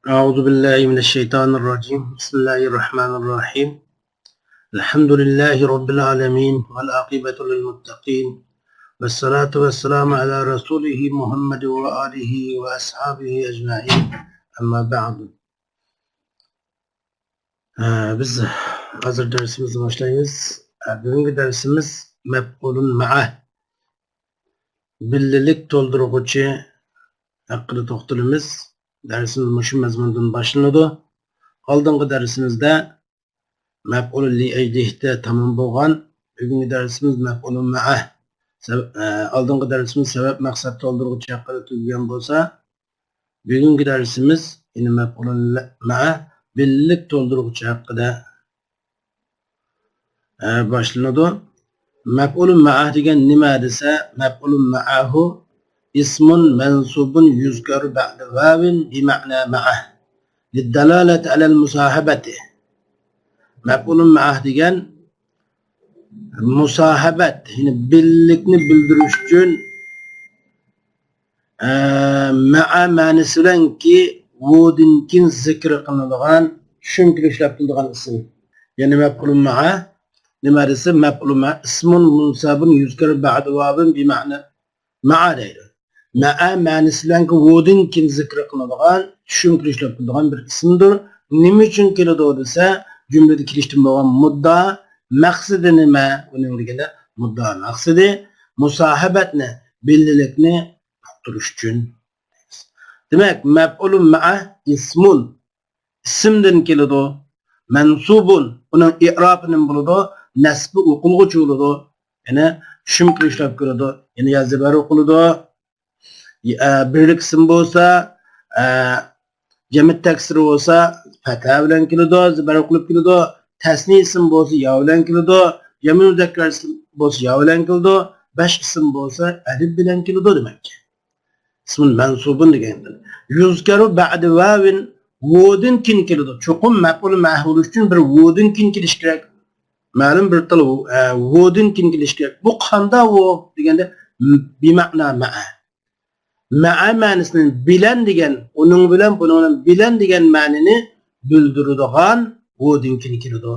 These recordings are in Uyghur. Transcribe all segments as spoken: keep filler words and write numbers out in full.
أعوذ بالله من الشيطان الرجيم. بسم الله الرحمن الرحيم. الحمد لله رب العالمين، والعاقبة للمتقين، والصلاة والسلام على رسوله محمد وآله وأصحابه أجمعين. أما بعد. ھە، بىز ھازىر دەرسىمىزنى باشلايمىز. ھە، بۈگۈنكى دەرسىمىز مەپئۇلۇن مەئە، بىللىلىك تولدۇرغۇچى ھەققىدە توختىلىمىز. دەرسىمىز مۇشۇ مەزمۇندىن باشلىنىدۇ. ئالدىنقى دەرسىمىزدە مەپئۇلۇن لىئەجلىھتە تامام بولغان. بۈگۈنكى دەرسىمىز مەپئۇلۇن مەئە. سەۋ-، ئە، ئالدىنقى دەرسىمىز سەۋەب مەقسەت تولدۇرغۇچى ھەققىدە تۈگىگەن بولسا، بۈگۈنكى دەرسىمىز يەنە مەپئۇلۇن مەئە، بىللىلىك تولدۇرغۇچى ھەققىدە، ئە، باشلىنىدۇ. مەپئۇلۇن مەئە دېگەن نېمە دېسە، مەپئۇلۇن مەئەھۇ ئىسمۇن مەنسۇبۇن يۇزكەرۇ بەئدە ۋاۋىن بىمەئنا مەئە لىددالالەتى ئەلەل مۇساھەبەتى. مەپئۇلۇن مەئە دېگەن مۇساھەبەت، يەنى بىللىلىكنى بىلدۈرۈش ئۈچۈن، ئە، مەئە مەنىسى بىلەنكى ۋودىن كېيىن زىكىر قىلىنىدىغان، شۇنىڭ كېيىن ئىشلەتىلىدىغان ئىسىم. يەنى مەپئۇلۇن مەئە نېمە دېسە، مەپئۇلۇن مەئە ئىسمۇن مۇنسەبۇن يۇزكەرۇ بەئدە ۋاۋىن بىمەئنا مەئە دەيدۇ. مەئە مەنىسى بىلەنكى ۋودىن كېيىن زىكىر قىلىنىدىغان، شۇنىڭ كېيىن ئىشلەتىلىدىغان بىر ئىسىمدۇر. نېمە ئۈچۈن كېلىدۇ دېسە، جۈملىدە كېلىشتىن بولغان مۇددىئا مەقسىتى نېمە؟ ئۇنىڭ دېگىنى مۇددىئا مەقسىتى مۇساھەبەتنى، بىللىلىكنى ئۇقتۇرۇش ئۈچۈن. دېمەك، مەپئۇلۇن مەئە ئىسمۇن، ئىسىمدىن كېلىدۇ. مەنسۇبۇن، ئۇنىڭ ئىئرابى نېمە بولىدۇ؟ نەسبى ئوقۇلغۇچى بولىدۇ. يەنى شۇنىڭ كېيىن ئىشلەپ كېلىدۇ. يەنى يا زەبەر ئوقۇلىدۇ. ئە، بىرلىك ئىسىم بولسا، ئە، جەمئىي تەكسىر بولسا، پەتھە بىلەن كېلىدۇ، زەبەر ئوقۇلۇپ كېلىدۇ. تەسنىيە ئىسىم بولسا، يا بىلەن كېلىدۇ. جەمئىي مۇزەككەر ئىسىم بولسا، يا بىلەن كېلىدۇ. بەش ئىسىم بولسا، ئەلىپ بىلەن كېلىدۇ دېمەكچى. ئىسمۇن مەنسۇبۇن دېگەندىن. يۇزكەرۇ بەئدە ۋاۋىن، ۋودىن كېيىن كېلىدۇ. چوقۇم مەپئۇل مەئە بولۇش ئۈچۈن بىر ۋودىن كېيىن كېلىش كېرەك. مەلۇم بىر تال، ئە، ۋودىن كېيىن كېلىش كېرەك. بۇ قاندا ۋو دېگەندە، بىمەئنا مەئە. مەئە مەنىسىنى بىلەن دېگەن، ئۇنىڭ بىلەن، بۇنىڭ بىلەن، بىلەن دېگەن مەنىنى بىلدۈرىدىغان ۋودىن كېيىن كېلىدۇ.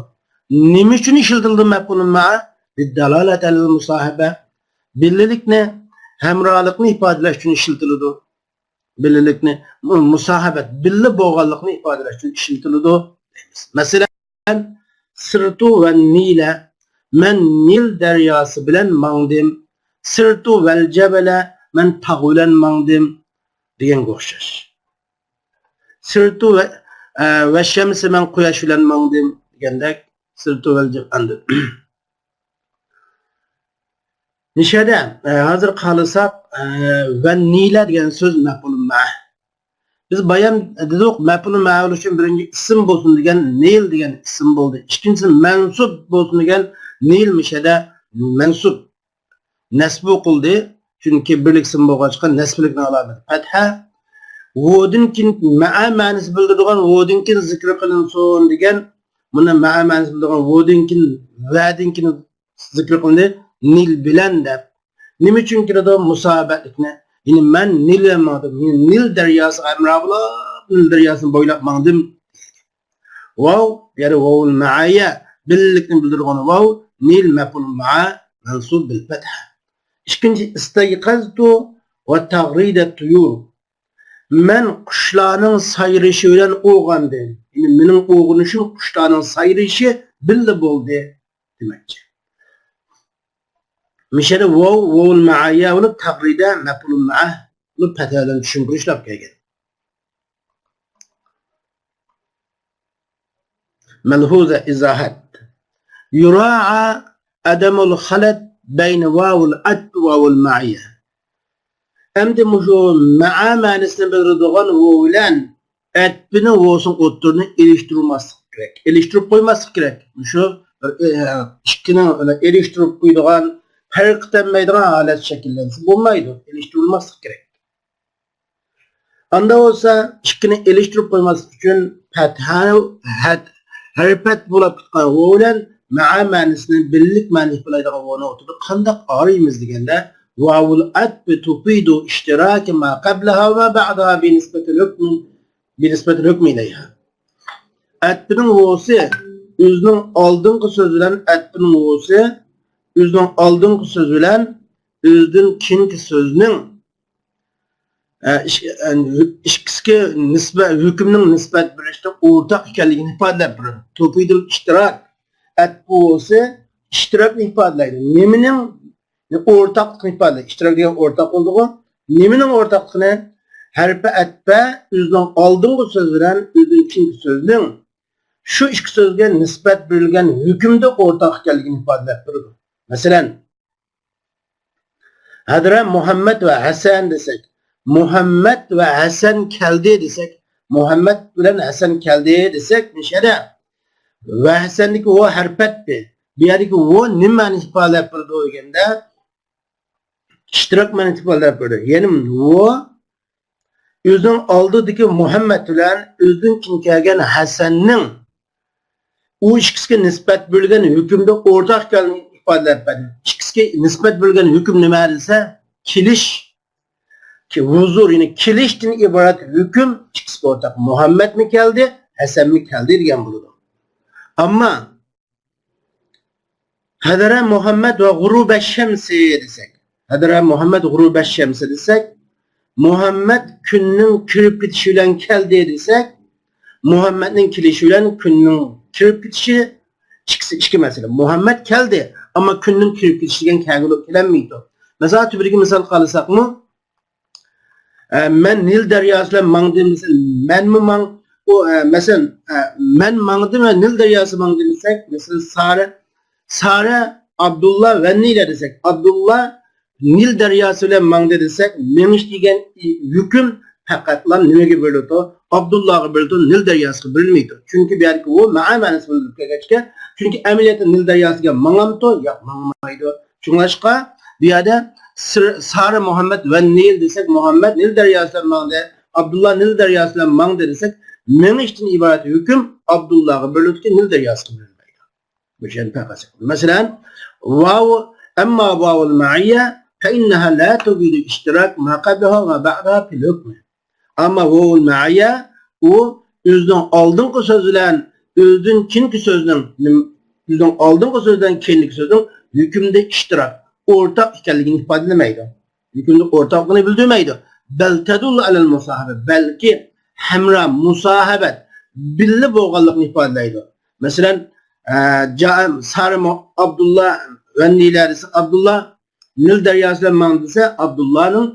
نېمە ئۈچۈن ئىشلىتىلدى مەپئۇلۇن مەئە؟ لىددالالەتى ئەلەل مۇساھەبە. بىللىلىكنى، ھەمراھلىقنى ئىپادىلەش ئۈچۈن ئىشلىتىلىدۇ. بىللىلىكنى، مۇ-، مۇساھەبەت، بىللە بولغانلىقنى ئىپادىلەش ئۈچۈن ئىشلىتىلىدۇ. مەسىلەن، سىرتۇ ۋە نىلە، مەن نىل دەرياسى بىلەن ماڭدىم. سىرتۇ ۋەل جەبەلە، مەن تاغ بىلەن ماڭدىم دېگەنگە ئوخشاش. سىرتۇ ۋە، ئە، ۋە شەمسى، مەن قۇياش بىلەن ماڭدىم دېگەندەك، سىرتۇ ۋەل جەبەلە. مىشەدە، ئە، ھازىر قارىساق، ئە، ۋە نىلە دېگەن سۆز مەپئۇل مەئە. بىز بايام دېدۇق، مەپئۇل مەئە بولۇش ئۈچۈن بىرىنچى ئىسىم بولسۇن دېگەن، نىل دېگەن ئىسىم بولدى. ئىككىنچىسى مەنسۇب بولسۇن دېگەن، نىل مىشەدە مەنسۇب. نەسبى قىلدى. چۈنكى بىرلىك ئىسىم بولغاچقا، نەسبىلىكنىڭ ئالامىتى پەتھە. ۋودىن كېيىن مەئە مەنىسى بىلدۈرىدىغان، ۋودىن كېيىن زىكرى قىلىنسۇن دېگەن، مۇنى مەئە مەنىسى بىلدۈرىدىغان، ۋودىن كېيىن، ۋەدىن كېيىن زىكرى قىلىندى، نىل بىلەن دەپ. نېمە ئۈچۈن كېلىدۇ؟ مۇساھەبەتلىكنى. يەنى مەن نىل بىلەن ماڭدىم. يەنى نىل دەرياسىغا ھەمراھ بولۇپ، نىل دەرياسىنى بويلاپ ماڭدىم. ۋاۋ، يەنى ۋاۋۇل مەئەييە، بىللىكنى بىلدۈرىدىغان ۋاۋ، نىل مەپئۇل مەئە، مەنسۇب بىل پەتھە. ئىككىنچى، ئىستەيقەزتۇ ۋە تەغرىدەت تۇيۇر. مەن قۇشلارنىڭ سايرىشى بىلەن ئويغاندىم. يەنى مېنىڭ ئويغىنىشىم قۇشلارنىڭ سايرىشى بىللە بولدى دېمەكچى. مىشەدە ۋاۋ، ۋاۋۇل مەئەييە بولۇپ، تەغرىدە مەپئۇلۇن مەئە بولۇپ، پەتھە بىلەن چۈشەندۈرۈشلەپ كەلگەن. مەلھۇزە، ئىزاھەت. يۇرائا ئەدەمۇل خەلەت بەينە ۋاۋۇل ئەتپ ۋاۋۇل مەئەييە. ئەمدى مۇشۇ مەئە مەنىسىنى بىلدۈرىدىغان ۋاۋ بىلەن ئەتپىنىڭ ۋاۋسىنىڭ ئوتتۇرىنى ئېلىشتۇرماسلىق كېرەك. ئېلىشتۇرۇپ قويماسلىق كېرەك. مۇشۇ بىر، ئە، ئىككىنىڭ ئېلىشتۇرۇپ قويىدىغان، پەرق ئېتەلمەيدىغان ھالەت شەكىللەنسە بولمايدۇ. ئېلىشتۇرۇلماسلىق كېرەك. ئاندا بولسا ئىككىنى ئېلىشتۇرۇپ قويماسلىق ئۈچۈن پەتھە، ھەت-، ھەرپەت بولاپ كەتكەن ۋاۋ بىلەن مەئە مەنىسىنى بىللىك مەنە ئىپادىلەيدىغان ۋاۋنىڭ ئوتتۇرىدا قانداق ئايرىيمىز دېگەندە، ۋاۋۇل ئەتپى تۇپىدۇ ئىشتىراكى ما قەبلىھا ۋە بەئدىھا بىنىسبەتىل ھۆكمى. بىنىسبەت ھۆكمى ئىلەيھا. ئەتپىنىڭ ۋوۋىسى ئۆزىنىڭ ئالدىنقى سۆزى بىلەن، ئەتپىنىڭ ۋوۋىسى ئۆزىنىڭ ئالدىنقى سۆزى بىلەن ئۆزىدىن كېيىنكى سۆزنىڭ، ئە، ئىش-، ئە، ئىككىسىگە نىسبەت، ھۆكۈمنىڭ نىسبەت بېرىشتە ئورتاق ئىكەنلىكىنى ئىپادىلەپ بېرىدۇ. تۇفىدۇل ئىشتىراك. ئەتپۇ بولسا ئىشتىراكنى ئىپادىلەيدۇ. نېمىنىڭ ئورتاقلىقىنى ئىپادىلەيدۇ؟ ئىشتىراك دېگەن ئورتاق بولىدىغۇ. نېمىنىڭ ئورتاقلىقىنى؟ ھەرپى ئەتپە ئۆزىنىڭ ئالدىنقى سۆزى بىلەن ئۆزىدىن كېيىنكى سۆزنىڭ شۇ ئىككى سۆزگە نىسبەت بېرىلگەن ھۆكۈمدە ئورتاق ئىكەنلىكىنى ئىپادىلەپ بېرىدۇ. مەسىلەن، ھەدرە مۇھەممەد ۋە ھەسەن دېسەك، مۇھەممەد ۋە ھەسەن كەلدى دېسەك، مۇھەممەد بىلەن ھەسەن كەلدى دېسەك، مۇشەدە ۋە ھەسەندىكى ۋو ھەرپەتتى. بۇ يەردىكى ۋو نېمە مەنىنى ئىپادىلەپ بېرىدۇ دېگەندە، ئىشتىراك مەنىسى ئىپادىلەپ بېرىدۇ. يەنى ۋو ئۆزىنىڭ ئالدىدىكى مۇھەممەد بىلەن ئۆزىدىن كېيىن كەلگەن ھەسەننىڭ ئۇ ئىككىسىگە نىسبەت بېرىلگەن ھۆكۈمدە ئورتاق ئىكەنلىكىنى ئىپادىلەپ بەردى. ئىككىسىگە نىسبەت بېرىلگەن ھۆكۈم نېمە دېسە، كېلىش، كى-، ھۇزۇر، يەنى كېلىشتىن ئىبارەت ھۆكۈم ئىككىسىگە ئورتاق. مۇھەممەدمۇ كەلدى، ھەسەنمۇ كەلدى دېگەن بولىدۇ. ئەمما ھەدەرە مۇھەممەد ۋە غۇرۇبە شەمسى دېسەك، ھەدەرە مۇھەممەد غۇرۇبە شەمسى دېسەك، مۇھەممەد كۈننىڭ كىرىپ كېتىشى بىلەن كەلدى دېسەك، مۇھەممەدنىڭ كېلىشى بىلەن كۈننىڭ كىرىپ كېتىشى ئىككىسى ئىككى مەسىلە. مۇھەممەد كەلدى، ئەمما كۈننىڭ كىرىپ كېتىشى دېگەن كەلگۈلۈك كېلەلمەيدۇ. مەسىلەن، تۆۋەندىكى مىسالغا قارىساقمۇ، ئە، مەن نىل دەرياسى بىلەن ماڭدىم دېسە، مەنمۇ ماڭ-، ئۇ، ئە، مەسىلەن، ئە، مەن ماڭدىم ۋە نىل دەرياسى ماڭدى دېسەك، مەسىلەن، سارە، سارە، ئابدۇللا ۋە نىلە دېسەك، ئابدۇللا نىل دەرياسى بىلەن ماڭدى دېسەك، مېڭىش دېگەن ھۆكۈم پەقەتلا نېمىگە بېرىلىدۇ؟ ئابدۇللاغا بېرىلىدۇ، نىل دەرياسىغا بېرىلمەيدۇ. چۈنكى بۇ يەردىكى ۋو مەئا مەنىسى بىلدۈرۈپ كەلگەچكە، چۈنكى ئەمەلىيەتتە نىل دەرياسىغا ماڭامتۇ؟ ياق، ماڭمايدۇ. شۇڭلاشقا بۇ يەردە سىر-، سارى مۇھەممەد ۋە نىل دېسەك، مۇھەممەد نىل دەرياسى بىلەن ماڭدى، ئابدۇللا نىل دەرياسى بىلەن ماڭدى دېسەك، مېڭىشتىن ئىبارەت ھۆكۈم ئابدۇللاغا بېرىلىدۇكى، نىل دەرياسىغا بېرىلمەيدۇ. مۇشۇ يەرنى پەرق قىلساق. مەسىلەن، ۋاۋ، ئەمما ۋاۋۇل مەئىيە فەئىننەھا لا تۇفىدۇل ئىشتىراك ما قەبلەھا ۋە بەئدەھا فىل ھۆكمى. ئەمما ۋاۋۇل مەئىيە، ئۇ ئۆزىنىڭ ئالدىنقى سۆزى بىلەن ئۆزىدىن كېيىنكى سۆزنىڭ، نېمە، ئۆزىنىڭ ئالدىنقى سۆزى بىلەن كېيىنكى سۆزنىڭ ھۆكۈمدە ئىشتىراك، ئورتاق ئىكەنلىكىنى ئىپادىلىمەيدۇ. ھۆكۈمدە ئورتاقلىقنى بىلدۈرمەيدۇ. بەل تەدۇللۇ ئەلەل مۇساھەبە، بەلكى ھەمرا مۇساھەبەت، بىللە بولغانلىقنى ئىپادىلەيدۇ. مەسىلەن، ئە، جا-، سارى مۇ-، ئابدۇللا ۋە نىلە دېسە، ئابدۇللا نىل دەرياسى بىلەن ماڭدى دېسە، ئابدۇللانىڭ،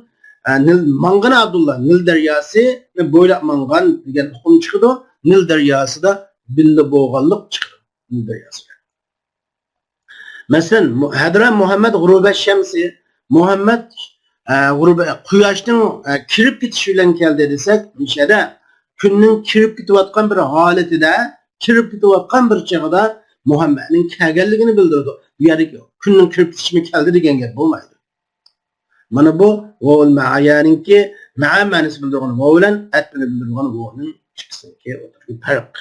ئە، نىل، ماڭغىنى ئابدۇللا، نىل دەرياسىنى بويلاپ ماڭغان دېگەن ئۇقۇم چىقىدۇ. نىل دەرياسىدا بىللە بولغانلىق چىقىدۇ. نىل دەرياسى بىلەن. مەسىلەن، مۇ-، ھەدرە مۇھەممەد غۇرۇبە شەمسى، مۇھەممەد، ئە، غۇرۇبە، قۇياشنىڭ، ئە، كىرىپ كېتىشى بىلەن كەلدى دېسەك، مۇشەدە كۈننىڭ كىرىپ كېتىۋاتقان بىر ھالىتىدە، كىرىپ كېتىۋاتقان بىر چېغىدا مۇھەممەدنىڭ كەلگەنلىكىنى بىلدۈرىدۇ. بۇ يەردىكى كۈننىڭ كىرىپ كېتىشىمۇ كەلدى دېگەن گەپ بولمايدۇ. مانا بۇ ۋاۋۇل مەئىيەنىڭكى مەئا مەنىسى بىلدۈرىدىغان ۋاۋ بىلەن ئەتپىنى بىلدۈرىدىغان ۋاۋنىڭ ئىككىسىنىڭكى ئوتتۇرىدىكى پەرق.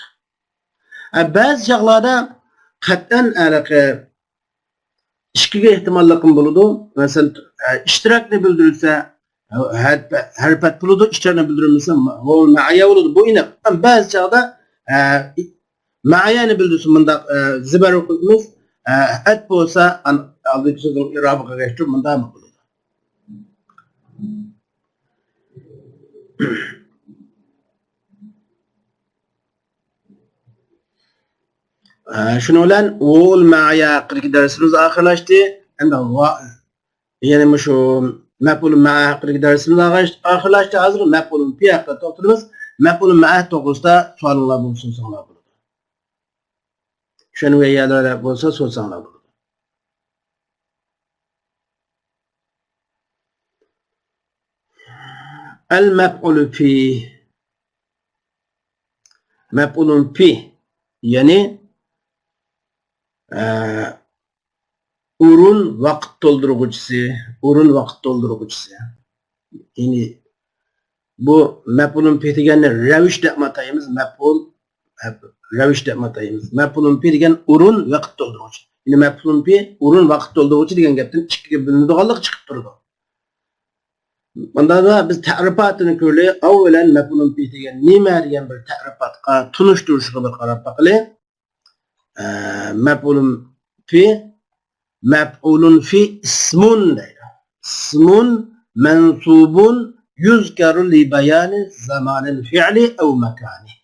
ئە، بەزى چاغلاردا قەتئەن ھېلىقى ئىككىگە ئېھتىماللىقىمۇ بولىدۇ. مەسىلەن، ئە، ئىشتىراكنى بىلدۈرسە، ھەرپەت، ھەرپەت بولىدۇ، ئىشتىراكنى بىلدۈرمىسە، مە-، ۋاۋۇل مەئىيە بولىدۇ. بۇ ئېنىق. بەزى چاغدا، ئە، مەئىيەنى بىلدۈرسە مۇنداق، ئە، زىبەر ئوقۇيمىز. ئە، ئەت بولسا، ئان-، ئالدىدىكى سۆزنىڭ ئىرابىغا ئەگەشتۈرۈپ مۇنداقمۇ بولىدۇ. ئە، شۇنىڭ بىلەن ۋاۋۇل مەئىيە ھەققىدىكى دەرسىمىز ئاخىرلاشتى. ئەمدى ۋا-، يەنى مۇشۇ مەپئۇل مەئە ھەققىدىكى دەرسىمىز ئاخىرلاشتى. ھازىر مەپئۇل بى ھەققىدە توختىلىمىز. مەپئۇل مەئە توغرىسىدا سوئالىڭلار بولسا سورىساڭلار بولىدۇ. چۈشەنمىگەن يەرلەر بولسا سورىساڭلار بولىدۇ. ئەل مەپئۇلۇ پى. مەپئۇلۇن پى، يەنى، ئە، ئورۇن ۋاقىت تولدۇرغۇچىسى، ئورۇن ۋاقىت تولدۇرغۇچىسى. يەنى بۇ مەپئۇلۇن پى دېگەننى رەۋىش دەپمۇ ئاتايمىز، مەپئۇل، رەۋىش دەپمۇ ئاتايمىز. مەپئۇلۇن پى دېگەن ئورۇن ۋاقىت تولدۇرغۇچى. يەنى مەپئۇلۇن پى ئورۇن ۋاقىت تولدۇرغۇچى دېگەن گەپتىن ئىككىگە بۆلۈنىدىغانلىقى چىقىپ تۇرىدۇ. مۇنداقتا بىز تەرىپاتىنى كۆرلى. ئاۋۋالەن مەپئۇلۇن فى دېگەن نېمە دېگەن بىر تەرىپاتقا، تونۇشتۇرۇشقا بىر قاراپ باقىلى. ئە، مەپئۇلۇن فى، مەپئۇلۇن فى ئىسمۇن دەيدۇ. ئىسمۇن مەنسۇبۇن يۇزكەرۇ لىبايانى زامانىل فىئلى ئەۋ ماكانى.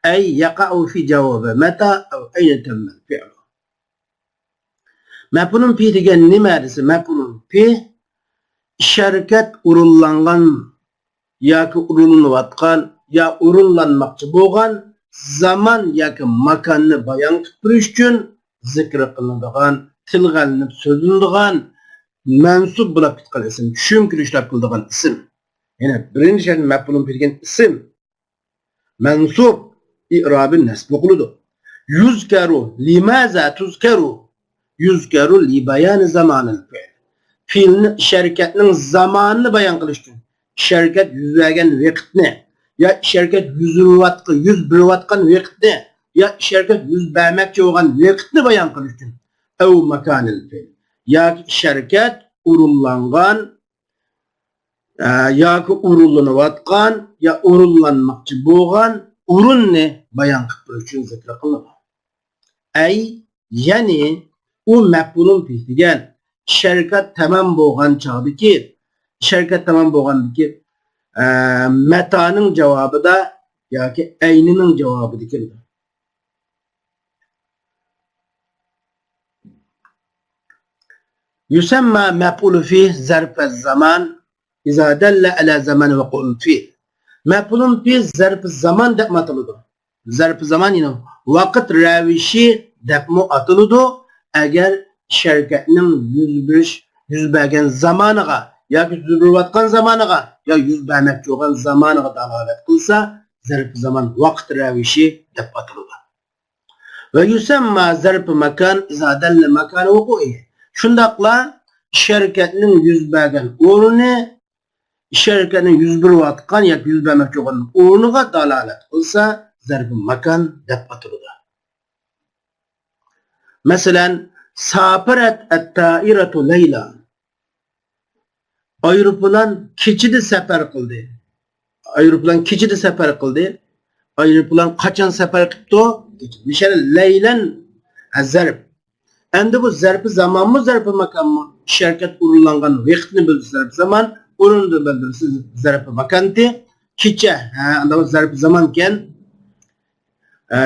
ئەي يەقەئۇ فى جاۋابى مەتا ئەۋ ئەينە تەممەل فىئلۇ. مەپئۇلۇن فى دېگەن نېمە دېسە، مەپئۇلۇن فى ئىش-ھەرىكەت ئورۇنلانغان ياكى ئورۇنلىنىۋاتقان يا ئورۇنلانماقچى بولغان زامان ياكى ماكاننى بايان قىلىپ بېرىش ئۈچۈن زىكىر قىلىنىدىغان، تىلغا ئېلىنىپ سۆزلىنىدىغان، مەنسۇب بولاپ كېتىدىغان ئىسىم، چۈشۈرۈپ كېلىشلەپ قىلىدىغان ئىسىم. يەنى بىرىنچى شەرت مەپئۇلۇن فى دېگەن ئىسىم. مەنسۇب، ئىئرابى نەسب قىلىدۇ. يۇزكەرۇ، لىمازا تۇزكەرۇ؟ يۇزكەرۇ لىبايانى زامانىل فىئل. فېئىلنى، ئىش-ھەرىكەتنىڭ زامانىنى بايان قىلىش ئۈچۈن، ئىش-ھەرىكەت يۈز بەرگەن ۋېقىتنى، يا ئىش-ھەرىكەت يۈز بېرىۋاتقان، يۈز بېرىۋاتقان ۋېقىتنى، يا ئىش-ھەرىكەت يۈز بەرمەكچى بولغان ۋېقىتنى بايان قىلىش ئۈچۈن. ئەۋ ماكانىل فېئل. ياكى ئىش-ھەرىكەت ئورۇنلانغان، ئە، ياكى ئورۇنلىنىۋاتقان، يا ئورۇنلانماقچى بولغان ئورۇننى بايان قىلىپ بېرىش ئۈچۈن زىكىر قىلىنىدۇ. ئەي، يەنى ئۇ مەپئۇلۇن فى دېگەن ئىش-ھەرىكەت تامام بولغان چاغدىكى، ئىش-ھەرىكەت تامام بولغاندىكى، ئە، مەتانىڭ جاۋابىدا ياكى ئەينىنىڭ جاۋابىدا كېلىدۇ. يۇسەمما مەپئۇلۇ فى زەرفە زامان ئىزا دەللە ئەلە زامان ۋەقۇئۇل فى. مەپئۇلۇن فى زەرفى زامان دەپمۇ ئاتىلىدۇ. زەرفى زامان، يەنى ۋاقىت رەۋىشى دەپمۇ ئاتىلىدۇ. ئەگەر ئىش-ھەرىكەتنىڭ يۈز بېرىش، يۈز بەرگەن زامانىغا ياكى يۈز بېرىۋاتقان زامانىغا يا يۈز بەرمەكچى بولغان زامانىغا دالالەت قىلسا، زەرفى زامان، ۋاقىت رەۋىشى دەپ ئاتىلىدۇ. ۋە يۇسەمما زەرفى ماكان ئىزا دەللە ماكان ۋۇقۇئىھى. شۇنداقلا ئىش-ھەرىكەتنىڭ يۈز بەرگەن ئورنى، ئىش-ھەرىكەتنىڭ يۈز بېرىۋاتقان ياكى يۈز بەرمەكچى بولغان ئورنىغا دالالەت قىلسا، زەرفى ماكان دەپ ئاتىلىدۇ. مەسىلەن، سافرەت ئەت-تائىرەتۇ لەيلە. ئايروپىلان كېچىدە سەپەر قىلدى. ئايروپىلان كېچىدە سەپەر قىلدى. ئايروپىلان قاچان سەپەر قىپتۇ؟ كېچىدە. مىشەل لەيلەن زەرپ. ئەمدى بۇ زەرپى زامانمۇ، زەرپى ماكانمۇ؟ ئىش-ھەرىكەت ئورۇنلانغان ۋاقىتنى بىلدۈرسە زەرپى زامان، ئورۇننى بىلدۈرسە زەرپى ماكانتى. كېچە، ھە، ئاندا بۇ زەرپى زامان ئىكەن. ئە،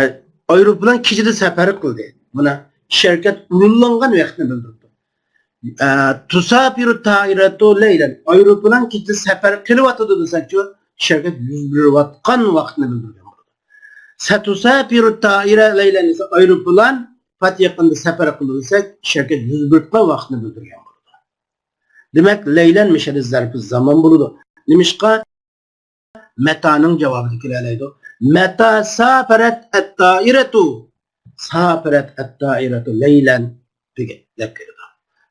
ئايروپىلان كېچىدە سەپەر قىلدى. مانا، ئىش-ھەرىكەت ئورۇنلانغان ۋاقىتنى بىلدۈرۈپتۇ. ئە، تۇسافىرۇ تائىرەتۇ لەيلەن. ئايروپىلان كېچىدە سەپەر قىلىۋاتىدۇ دېسەكچۇ، ئىش-ھەرىكەت يۈز بېرىۋاتقان ۋاقىتنى بىلدۈرگەن بولىدۇ. سەتۇسافىرۇ تائىرە لەيلەن دېسە، ئايروپىلان پات يېقىندا سەپەر قىلىدۇ دېسەك، ئىش-ھەرىكەت يۈز بېرىۋاتقان ۋاقىتنى بىلدۈرگەن بولىدۇ. دېمەك، لەيلەن مۇشۇ يەردە زەرپى زامان بولىدۇ. نېمىشقا؟ مەتانىڭ جاۋابىدا كېلەلەيدۇ. مەتا سافەرەت ئەت-تائىرەتۇ. سافەرەت ئەت-تائىرەتۇ لەيلەن دېگەن گەپ كېلىدۇ.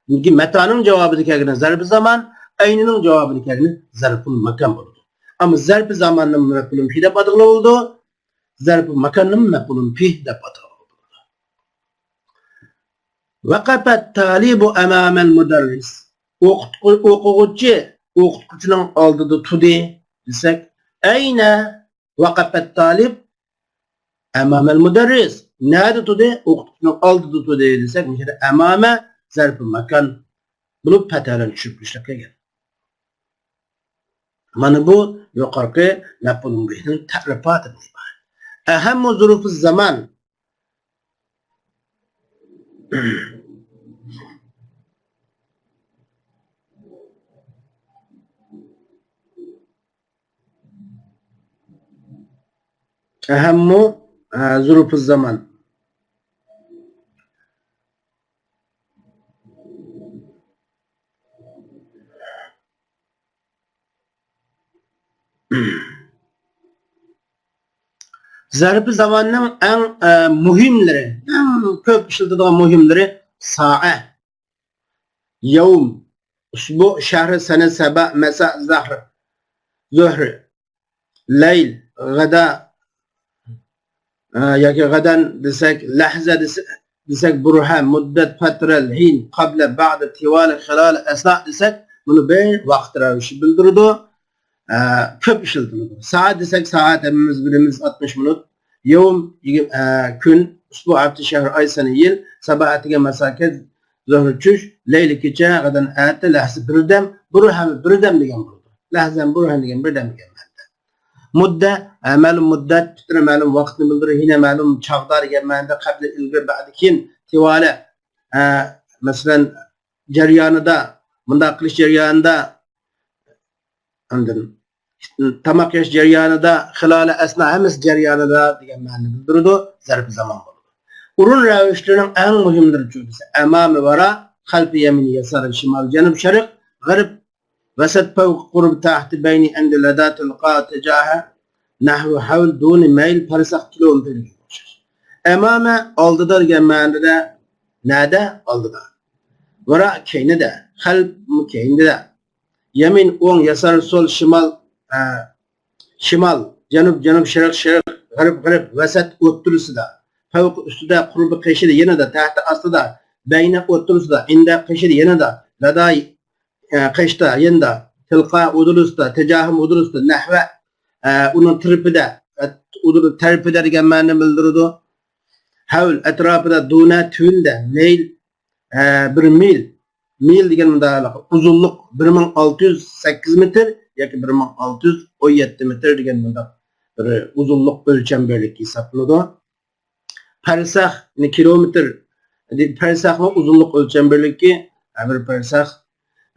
چۈنكى مەتانىڭ جاۋابىدا كەلگىنى زەربى زامان، ئەينىنىڭ جاۋابىدا كەلگىنى زەرفۇل ماكان بولىدۇ. ئەمما زەربى زاماننى مەپئۇلۇن فى دەپ ئاتىغىلى بولىدۇ. زەربى ماكاننى مەپئۇلۇن فى دەپ ئاتىغىلى بولىدۇ. ۋەقەپەت تالىبۇ ئەمامەل مۇدەررىس. ئوقۇتقۇ-، ئوقۇغۇچى ئوقۇتقۇچىنىڭ ئالدىدا تۇردى دېسەك، ئەينە ۋەقەپەت تالىب ئەمامەل مۇدەررىس. نەدە تۇردى؟ ئوقۇتقۇچىنىڭ ئالدىدا تۇردى دېسەك، مۇشۇ يەردە ئەمامە زەرپى ماكان بولۇپ، پەتھە بىلەن چۈشۈرۈپ ئىشلەپ كەلگەن. مانا بۇ يۇقىرىقى مەپئۇلۇن بىھنىڭ تەرىپاتىدىن ئىبارەت. ئەھەممۇ زۇرۇفۇز زامان. ئەھەممۇ، ئە، زۇرۇفۇز زامان. زەرپى زاماننىڭ ئەڭ، ئە، مۇھىملىرى، ئەڭ كۆپ ئىشلىتىدىغان مۇھىملىرى سائە، يەۋم، ئۇسبۇ، شەھر، سەنە، سەبا، مەسا، زەھر، زۆھر، لەيل، غەدا، ئە، ياكى غەدەن دېسەك، لەھزە دېسە-، دېسەك، بۇرھە، مۇددەت، پەترە، ھىن، قەبلە، بەئدە، تىۋالە، خىلالە، ئەسنا دېسەك، بۇنى بىر ۋاقىت رەۋىشى بىلدۈرىدۇ. ئە، كۆپ ئىشلىتىلىدۇ. سائەت دېسەك، سائەت ھەممىمىز بىلىمىز، ئاتمىش مىنۇت. يەۋم، يىگىرمە، ئە، كۈن، ئۇسبۇ، ھەپتە، شەھر، ئاي، سەنە، يىل، ساباھ، ئەتىگەن، مەسا، كەچ، زۆھرە، چۈش، لەيلى، كېچە، غەدەن، ئەتە، لەھزە، بىردەم، بۇرھەن، بىردەم دېگەن بولىدۇ. لەھزەن، بۇرھەن دېگەن بىردەم دېگەن مەنىدە. مۇددە، ئە، مەلۇم مۇددەت، پىتنە مەلۇم ۋاقىتنى بىلدۈرىدۇ، ھىنە مەلۇم چاغدا دېگەن مەنىدە، قەبلە، ئىلگىرى، بەئدە، كېيىن، تىۋالە، ئە، مەسىلەن، جەريانىدا، مۇنداق قىلىش جەريانىدا، ئاندىن تاماق يەش جەريانىدا، خىلالە، ئەسنا، ھەممىسى جەريانىدا دېگەن مەنىنى بىلدۈرىدۇ، زەرپى زامان بولىدۇ. ئورۇن رەۋىشلىرىنىڭ ئەڭ مۇھىملىرىچۇ دېسە، ئەمامە، ۋارا، خەلپى، يەمىنى، يەسارى، شىمالى، جەنۇب، شەرق، غەرب، ۋەسەت، پەۋقى، قۇربى، تەھتى، بەينى، ئەندى، لەدا، تىلقا، تىجاھە، نەھۋى، ھەۋل، دۇنى، مەيل، پەرسەخ، كىلومېتىر دېگەنگە ئوخشاش. ئەمامە ئالدىدا دېگەن مەنىدە، نەدە؟ ئالدىدا. ۋارا كەينىدە، خەلپ كەينىدە. يەمىن ئوڭ، يەسار سول، شىمال، ئە، شىمال، جەنۇب، جەنۇب، شەرق، شەرق، غەرب، غەرب، ۋەسەت ئوتتۇرىسىدا، پەۋقى ئۈستىدە، قۇربى قېشىدا، يېنىدا، تەھتى ئاستىدا، بەينە ئوتتۇرىسىدا، ئىندە قېشىدا، يېنىدا، لەدا، ئە، قېشىدا، يېنىدا، تىلقا ئۇدۇلىسىدا، تەجاھىم ئۇدۇلىسىدا، نەھۋە، ئە، ئۇنىڭ تىرىپىدە، ئە، ئۇدۇل تەرىپىدە دېگەن مەنىنى بىلدۈرىدۇ. ھەۋل ئەتراپىدا، دۇنە تۈۋىنىدە، مەيل، ئە، بىر مىل. مىل دېگەن مۇنداق ئۇزۇنلۇق بىر مىڭ ئالتە يۈز سەككىز مېتىر ياكى بىر مىڭ ئالتە يۈز ئون يەتتە مېتىر دېگەن مۇنداق بىر ئۇزۇنلۇق ئۆلچەم بىرلىكى ھېسابلىنىدۇ. پەرسەخ، يەنى كىلومېتىر، پەرسەخمۇ ئۇزۇنلۇق ئۆلچەم بىرلىكى، ھە، بىر پەرسەخ،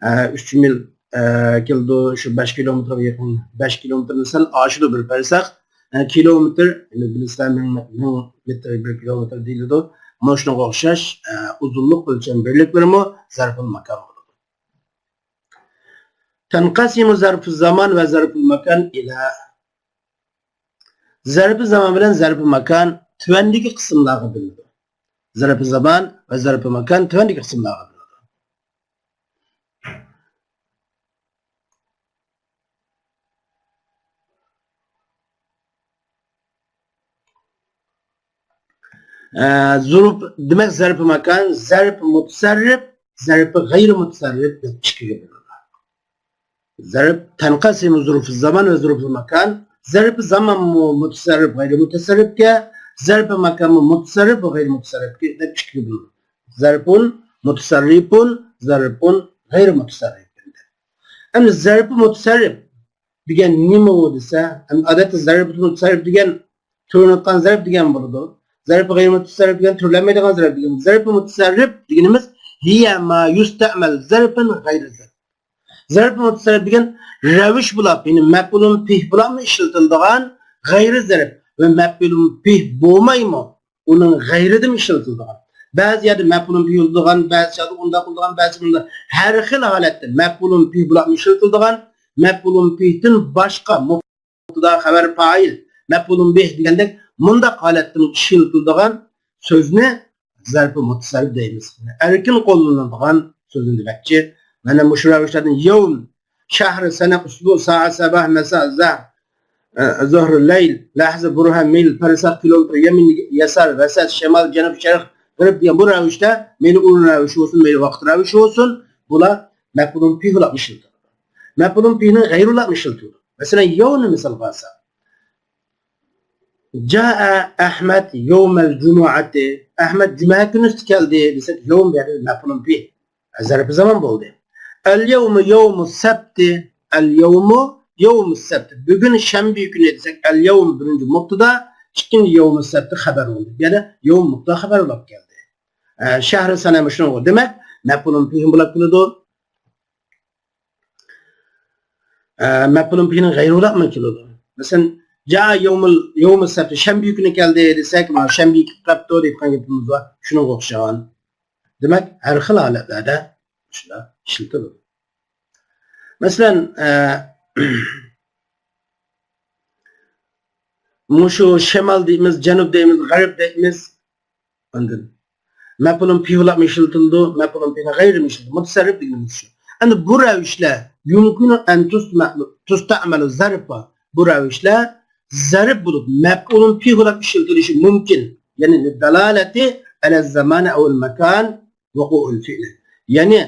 ئە، ئۈچ مىل، ئە، كېلىدۇ، شۇ بەش كىلومېتىرغا يېقىن، بەش كىلومېتىردىن سەل ئاشىدۇ بىر پەرسەخ. ئە، كىلومېتىر، ئەمدى بىلىسىلەر، مىڭ، مىڭ مېتىر بىر كىلومېتىر دېيىلىدۇ. مانا شۇنىڭغا ئوخشاش، ئە، ئۇزۇنلۇق ئۆلچەم بىرلىكلىرىمۇ زەربۇل ماكان بولىدۇ. تەنقەسىمۇ زەرپۇ زامان ۋە زەرپۇل ماكان ئىلە. زەرپى زامان بىلەن زەرپى ماكان تۆۋەندىكى قىسىملارغا بۆلۈنىدۇ. زەرپى زامان ۋە زەرپى ماكان تۆۋەندىكى قىسىملارغا بۆلۈنىدۇ. ئە، زۇرۇپ، دېمەك، زەرپى ماكان، زەرپى مۇتەسەررىپ، زەرپى غەيرىي مۇتەسەررىپ دەپ ئىككىگە بۆلۈنىدۇ. زەرپ تەنقەسىمۇ زۇرۇفۇ زامان ۋە زۇرۇفۇ ماكان. زەرپى زامانمۇ مۇتەسەررىپ غەيرىي مۇتەسەررىپكە، زەرپى ماكانمۇ مۇتەسەررىپ ۋە غەيرىي مۇتەسەررىپكە دەپ ئىككىگە بۆلۈنىدۇ. زەرپۇن مۇتەسەررىپۇن، زەرپۇن غەيرىي مۇتەسەررىپۇن. ئەمدى زەرپى مۇتەسەررىپ دېگەن نېمە ئۇ دېسە، ئەمدى ئادەتتە زەرپى مۇتەسەررىپ دېگەن تۈرلىنىۋاتقان زەرپ دېگەن بولىدۇ. زەرپى غەيرىي مۇتەسەررىپ دېگەن تۈرلەنمەيدىغان زەرپ دېگەن. زەرپى مۇتەسەررىپ دېگىنىمىز ھىيە ما يۇستەئمەل زەرپەن غەيرى زەرپ. زەرپى مۇتەسەررىپ دېگەن رەۋىش بولاپ، يەنى مەپئۇلۇن پىھ بولاپمۇ ئىشلىتىلىدىغان غەيرىي زەرپ ۋە مەپئۇلۇن پىھ بولمايمۇ ئۇنىڭ غەيرىدىمۇ ئىشلىتىلىدىغان. بەزى يەردە مەپئۇلۇن پىھ بولىدىغان، بەزى چاغدا ئۇنداق بولىدىغان، بەزى مۇنداق. ھەر خىل ھالەتتە مەپئۇلۇن پىھ بولاپمۇ ئىشلىتىلىدىغان، مەپئۇلۇن پىھتىن باشقا مۇبتەدا، خەۋەر، پائىل، مەپئۇلۇن بىھ دېگەندەك مۇنداق ھالەتتىمۇ ئىشلىتىلىدىغان سۆزنى زەرپى مۇتەسەررىپ دەيمىز. ئەركىن قوللىنىلىدىغان سۆزنى دېمەكچى. مانا مۇشۇ رەۋىشلەردىن يەۋم، شەھر، سەنە، ئۇسبۇ، سائەت، سەباھ، مەسا، زەھر، ئە، زۆھر، لەيل، لەھزە، بۇرھە، مىل، پەرسەخ، كىلومېتىر، يەمىن، يەسار، ۋەسەت، شىمال، جەنۇب، شەرق، غەرب دېگەن بۇ رەۋىشتە، مەيلى ئورۇن رەۋىشى بولسۇن، مەيلى ۋاقىت رەۋىشى بولسۇن، بۇلار مەپئۇلۇن پىھ بولاپمۇ ئىشلىتىلىدۇ. مەپئۇلۇن پىھنىڭ غەيرى بولاپمۇ ئىشلىتىلىدۇ. مەسىلەن، يەۋمنى مىسالغا ئالساق، جائە ئەھمەد يەۋمەل جۇمۇئەتى. ئەھمەد جۈمە كۈنى كەلدى دېسەك، يەۋم بۇ يەردە مەپئۇلۇن پىھ. زەرپى زامان بولدى. ئەل يەۋمۇ يەۋمۇ سەبتى. ئەل يەۋمۇ يەۋمۇ سەبتى. بۈگۈن شەنبە كۈنى دېسەك، ئەل يەۋمۇ بىرىنچى مۇبتەدا، ئىككىنچى يەۋمۇ سەبتى خەبەر بولدى. يەنى يەۋمۇ مۇبتەدا خەبەر بولۇپ كەلدى. ئە، شەھر سەنە مۇشۇنىڭغا. دېمەك، مەپئۇلۇن پىھ بولاپ كېلىدۇ. ئە، مەپئۇلۇن پىھنىڭ غەيرى بولاپمۇ كېلىدۇ. مەسىلەن، جائە يەۋمۇل، يەۋمۇ سەبتى، شەنبە كۈنى كەلدى دېسەك، مانا شەنبە كېلىپ قاپتۇ دەيدىغان گېپىمىز بار. شۇنىڭغا ئوخشىغان. دېمەك، ھەر خىل ھالەتلەردە شۇنداق ئىشلىتىلىدۇ. مەسىلەن، ئە، مۇشۇ شىمال دەيمىز، جەنۇب دەيمىز، غەرب دەيمىز. ئاندىن مەپئۇلۇن پىھ بولاپمۇ ئىشلىتىلىدۇ، مەپئۇلۇن پىھ غەيرىمۇ ئىشلىتىلىدۇ. مۇتەسەررىپ دېگىنىمىز شۇ. ئەمدى بۇ رەۋىشلەر يۇمكىنۇ ئەن تۇستەئمەلۇ زەرپا. بۇ رەۋىشلەر زەرپ بولۇپ، مەپئۇلۇن پىھ بولاپ ئىشلىتىلىشى مۇمكىن. يەنى دالالەتى ئەلە زامان ئەۋ ماكان ۋۇقۇئۇل فىئلى. يەنى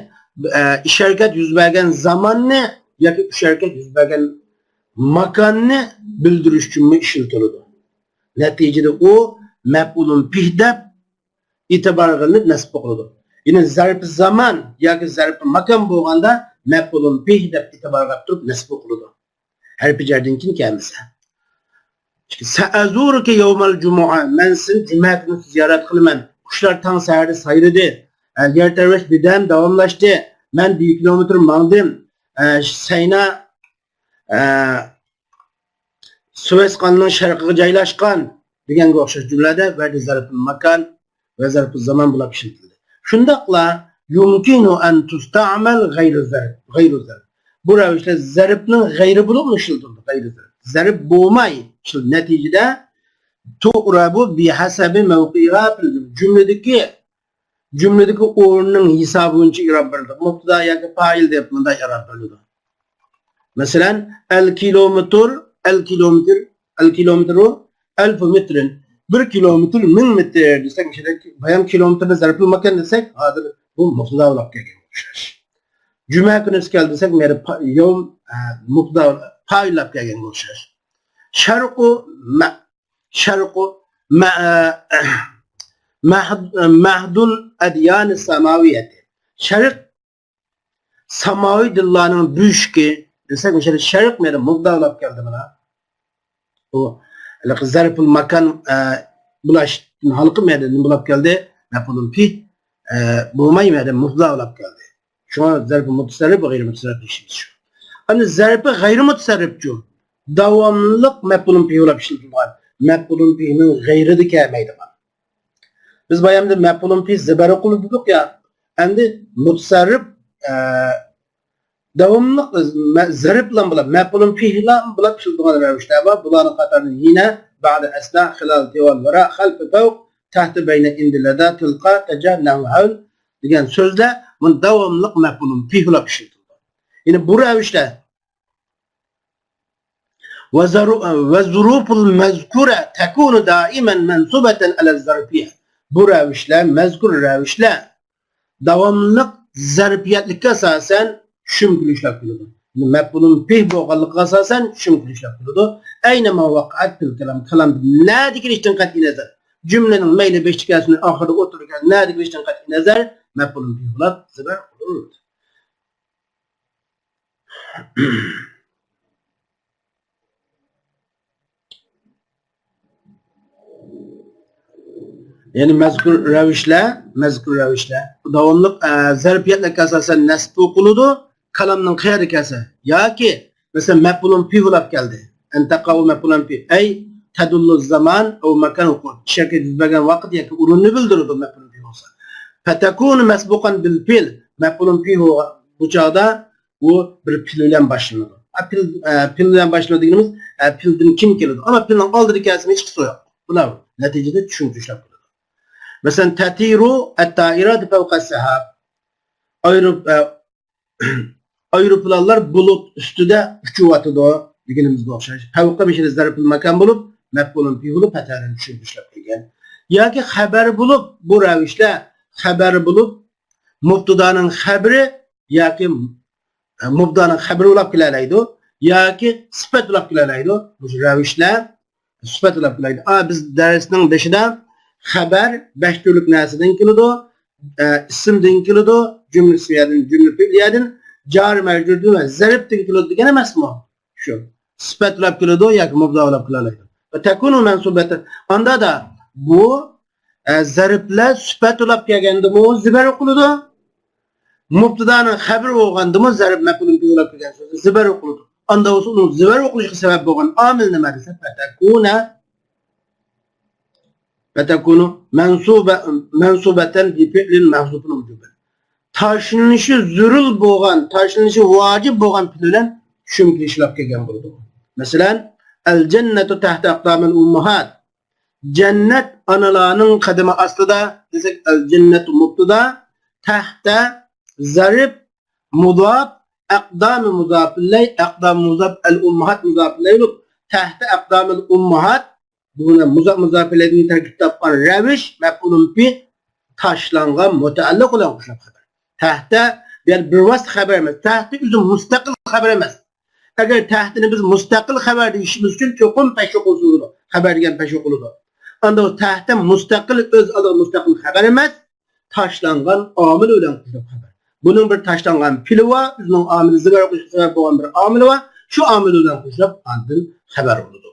ئە، ئىش ھەرىكەت يۈز بەرگەن زاماننى ياكى ئىش ھەرىكەت يۈز بەرگەن ماكاننى بىلدۈرۈش ئۈچۈنمۇ ئىشلىتىلىدۇ. نەتىجىدە ئۇ مەپئۇلۇن پىھ دەپ ئېتىبارغا ئېلىنىپ نەسب قىلىدۇ. يەنى زەرپى زامان ياكى زەرپى ماكان بولغاندا مەپئۇلۇن پىھ دەپ ئېتىبارغا ئېلىپ تۇرۇپ نەسب قىلىدۇ. ھەرپى جەردىن كېيىن كەلمىسە. سەئەزۇرۇكە يەۋمەل جۇمۇئە، مەن سېنى جۈمە كۈنى زىيارەت قىلىمەن. قۇشلار تاڭ سەھەردە سايرىدى. ئە، يەر تەۋرەش بىردەم داۋاملاشتى. مەن بىر كىلومېتىر ماڭدىم. ئە، سەينا، ئە، سۇۋەيس قانىلىنىڭ شەرقىگە جايلاشقان دېگەنگە ئوخشاش جۈملىلەردە بەزى زەرپۇل ماكان ۋە زەرپۇل زامان بولۇپ ئىشلىتىلدى. شۇنداقلا يۇمكىنۇ ئەن تۇستەئمەل غەيرۇ زەرپ، غەيرۇ زەرپ. بۇ رەۋىشتە زەرپنىڭ غەيرى بولۇپمۇ ئىشلىتىلىدۇ، غەيرۇ زەرپ. زەرپ بولماي ئىشلىتىلدى. نەتىجىدە تۇئرەبۇ بىھەسەبى مەۋقىئىھا فىل جۈملە. جۈملىدىكى جۈملىدىكى ئورنىنىڭ ھېسابى بويىچە ئىراب بېرىلىدۇ. مۇبتىدا ياكى پائىل دەپ مۇنداق ئىراب بېرىلىدۇ. مەسىلەن، ئەل كىلومېتىر، ئەل كىلومېتىر، ئەل كىلومېتىرۇ ئەلفۇ مېتىرىن. بىر كىلومېتىر مىڭ مېتىر دېسەك، مۇشۇنداق بايام كىلومېتىرنى زەرپۇل ماكان دېسەك، ھازىر بۇ مۇبتىدا بولاپ كەلگەن ئوخشاش. جۈمە كۈنى كەلدى دېسەك، مەيلى پا-، يوم، ئە، مۇبتدا، پائىل بولاپ كەلگەن ئوخشاش. شەرقۇ مە-، شەرقۇ مە-، مەھ-، مەھدۇل ئەديانى ساماۋىيەتى. شەرق ساماۋى دىنلارنىڭ بۆشۈكى دېسەك، مۇشۇ شەرق مەيلى مۇبتدا بولاپ كەلدى مانا. بۇ ھېلىقى زەرپۇل ماكان، ئە، بولۇشتىن ھالقىپ مەيلى نېمە بولاپ كەلدى؟ مەپئۇلۇن پىھ، ئە، بولماي مەيلى مۇبتدا بولاپ كەلدى. شۇڭا زەرپى مۇتەسەررىپ، غەيرىي مۇتەسەررىپ دېيىشىمىز شۇ. ئەمدى زەرپى غەيرىي مۇتەسەررىپچۇ؟ داۋاملىق مەپئۇلۇن پىھ بولاپ ئىشلىتىلىدىغان، مەپئۇلۇن پىھنىڭ غەيرىدە كەلمەيدىغان. بىز بايامدا مەپئۇلۇن پىھ زىبەر ئوقۇلىدۇ دېدۇق يا. ئەمدى مۇتەسەررىپ، ئە، داۋاملىق مە-، زەرپ بىلەن بولۇپ، مەپئۇلۇن پىھ بىلەن بولۇپ ئىشلىتىلىدىغان رەۋىشلەر بار. بۇلارنىڭ قاتارىدا ھىنە، بەئدە، ئەسنا، خىلال، تىۋال، ۋەرە، خەلف، فەۋق، تەھت، بەينە، ئىندە، لەدە، تىلقا، تەجە، نەھۋ، ھەۋل دېگەن سۆزلەر بۇنى داۋاملىق مەپئۇلۇن پىھ بولاپ ئىشلىتىلىدۇ. يەنى بۇ رەۋىشلەر ۋە زۇرۇپۇل مەزكۇرە تەكۇنۇ دائىمەن مەنسۇبەتەن ئەلەز زەرپىيە. بۇ رەۋىشلەر، مەزكۇر رەۋىشلەر داۋاملىق زەرپىيەتلىككە ئاساسەن شۇم كېلىشلەپ كېلىدۇ. مەپئۇلۇن پىھ بولغانلىقىغا ئاساسەن شۇم كېلىشلەپ كېلىدۇ. ئەينەما ۋەقەئەت فىل كالام، كالامدا نەدە كېلىشتىن قەتئىي نەزەر، جۈملىنىڭ مەيلى بېشىدا كەلسۇن، ئاخىرىدا، ئوتتۇرىدا كەلسۇن، نەدە كېلىشتىن قەتئىي نەزەر، مەپئۇلۇن پىھ بولاپ زىبەر قىلىنىدۇ. يەنى مەزكۇر رەۋىشلەر، مەزكۇر رەۋىشلەر داۋاملىق، ئە، زەرپىيەتلەرگە ئاساسەن نەسب ئوقۇلىدۇ. كالامنىڭ قەيەردە كەلسە ياكى، مەسىلەن، مەپئۇلۇن پىھ بولاپ كەلدى. ئەنتەقا ئۇ مەپئۇلۇن پىھ. ئەي تەدۇللۇ زامان ئەۋ ماكان ئوقۇ. ئىش ھەرىكەت يۈز بەرگەن ۋاقىت ياكى ئورۇننى بىلدۈرىدۇ مەپئۇلۇن پىھ بولسا. پەتەكۇنۇ مەسبۇقەن بىل پىل. مەپئۇلۇن پىھ بولغان بۇ چاغدا ئۇ بىر پىل بىلەن باشلىنىدۇ. ئە، پىل، ئە، پىل بىلەن باشلىنىدۇ دېگىنىمىز، ئە، پىلدىن كىم كېلىدۇ؟ ئەمما پىلنىڭ ئالدىدا كەلسىمۇ ھېچقىسى يوق. بۇلار نەتىجىدە چۈشۈرۈپ تاشلاپ كېلىدۇ. مەسىلەن، تەتىرۇ ئەتتائىراتۇ فەۋقەس سەھاب. ئايرو-، ئە، ئايروپىلانلار بۇلۇت ئۈستىدە ئۇچۇۋاتىدۇ دېگىنىمىزگە ئوخشاش. فەۋقە مىشىلى زەرپىل ماكان بولۇپ، مەپئۇلۇن پىھ بولۇپ، پەتەلەرنى چۈشۈرۈپ تاشلاپ كەلگەن. ياكى خەبەر بولۇپ، بۇ رەۋىشلەر خەبەر بولۇپ، مۇبتىدانىڭ خەبىرى ياكى مۇبتىدانىڭ خەبىرى بولاپ كېلەلەيدۇ ياكى سۈپەت بولاپ كېلەلەيدۇ. مۇشۇ رەۋىشلەر سۈپەت بولاپ كېلەلەيدۇ. ئا، بىز دەرسنىڭ بېشىدا خەبەر بەش تۈرلۈك نەرسىدىن كېلىدۇ، ئە، ئىسىمدىن كېلىدۇ، جۈملە ئىسمىيەدىن، جۈملە پېئلىيەدىن، جارى مەجرۇردىن ۋە زەرپتىن كېلىدۇ دېگەن ئەمەسمۇ؟ شۇ سۈپەت بولاپ كېلىدۇ ياكى مۇبتىدا بولاپ كېلەلەيدۇ. ۋە تەكۇنۇ مەنسۇبەتەن. ئاندا دا بۇ، ئە، زەرپلەر سۈپەت بولاپ كەلگەندىمۇ زىبەر ئوقۇلىدۇ. مۇبتىدانىڭ خەبىرى بولغاندىمۇ زەرپ مەپئۇلۇن بىھ بولاپ كەلگەن سۆزى زىبەر ئوقۇلىدۇ. ئاندا بولسا ئۇنىڭ زىبەر ئوقۇلۇشىغا سەۋەب بولغان ئامىل نېمە دېسە، پەتەكۇنە، پەتەكۇنۇ مەنسۇبە-، مەنسۇبەتەن بىفىئلىن مەھزۇفىن ۋۇجۇبەن. تاشلىنىشى زۆرۈر بولغان، تاشلىنىشى ۋاجىپ بولغان پېئىل بىلەن شۇم كېلىشلەپ كەلگەن بولىدۇ. مەسىلەن، ئەل جەننەتۇ تەھتە ئەقدامىل ئۇمماھات. جەننەت ئانىلارنىڭ قەدىمى ئاستىدا دېسەك، ئەل جەننەتۇ مۇبتىدا، تەھتە زەرپ، مۇزاپ، ئەقدامى مۇزاپىلەي، ئەقدامى مۇزاپ، ئەل ئۇمماھات مۇزاپىلەي بولۇپ، تەھتە ئەقدامىل ئۇمماھات، بۇنى مۇزاپ مۇزاپىلەيدىن تەركىب تاپقان رەۋىش، مەپئۇلۇن بىھ تاشلانغان مۇتەئەللىق بىلەن قوشۇلۇپ خەبەر. تەھتە يەنى بىر ۋاسىتە خەۋەر ئەمەس. تەھتە ئۆزى مۇستەقىل خەۋەر ئەمەس. ئەگەر تەھتىنى بىز مۇستەقىل خەۋەر دېيىشىمىز ئۈچۈن چوقۇم پەشۋا قىلسا بولىدۇ. خەۋەر دېگەن پەشۋا قىلىدۇ. ئاندا ئۇ تەھتە مۇستەقىل، ئۆز ئالدىغا مۇستەقىل خەۋەر ئەمەس، تاشلانغان ئامىل بىلەن قوشۇلۇپ خەۋەر. بۇنىڭ بىر تاشلانغان پىلى بار، ئۆزىنىڭ ئامىلى زىبا قوشۇپ سەۋەب بولغان بىر ئامىلى بار، شۇ ئامىل بىلەن قوشۇلۇپ ئاندىن خەۋەر بولىدۇ.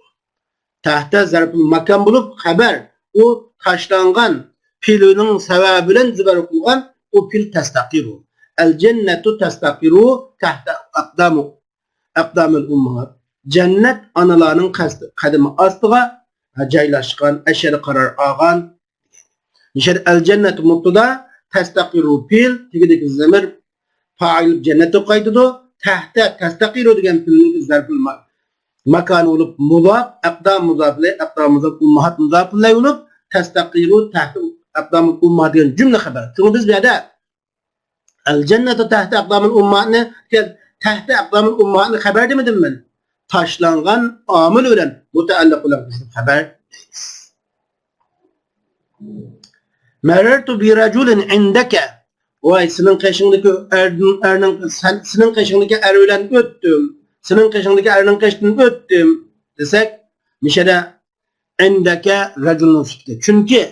تەھتە زەرپۇل ماكان بولۇپ، خەۋەر ئۇ تاشلانغان پىلىنىڭ سەۋەبى بىلەن زىبا قىلغان ئۇ پىل تەستەقىرۇ. ئەل جەننەتۇ تەستەقىرۇ تەھتە ئەقدامۇ، ئەقدامىل ئۇمماھات. جەننەت ئانىلارنىڭ قەست-، قەدىمى ئاستىغا جايلاشقان، ئەشەدە قارار ئالغان. نىشان ئەل جەننەت مۇبتىدا، تەستەقىرۇ پىل، تېگىدىكى زەمىر پائىل جەننەتكە قايتىدۇ. تەھتە تەستەقىرۇ دېگەن پىلنىڭ زەرپۇل ما-، ماكانى بولۇپ مۇزاپ، ئەقدام مۇزاپ ئىلەي، ئەقدام مۇزاپ، ئۇمماھات مۇزاپ ئىلەي بولۇپ، تەستەقىرۇ تەھتە ئەقدامىل ئۇمماھات دېگەن جۈملە خەۋەر. شۇڭا بىز بۇ يەردە ئەل جەننەتۇ تەھتە ئەقدامىل ئۇمماھاتنى، تەھتە ئەقدامىل ئۇمماھاتنى خەۋەر دېمىدىممەن؟ تاشلانغان ئامىل بىلەن مۇتەئەللىق بىلەن قوشۇلۇپ خەۋەر دەيمىز. مەرەرتۇ بىرەجۇلىن ئىندەكە. ۋاي، سېنىڭ قېشىڭدىكى ئەرنىڭ، ئەرنىڭ، سەن، سېنىڭ قېشىڭدىكى ئەر بىلەن ئۆتتۈم. سېنىڭ قېشىڭدىكى ئەرنىڭ قېشىدىن ئۆتتۈم دېسەك، مىشەدە ئىندەكە رەجۇلنىڭ سۈپىتى. چۈنكى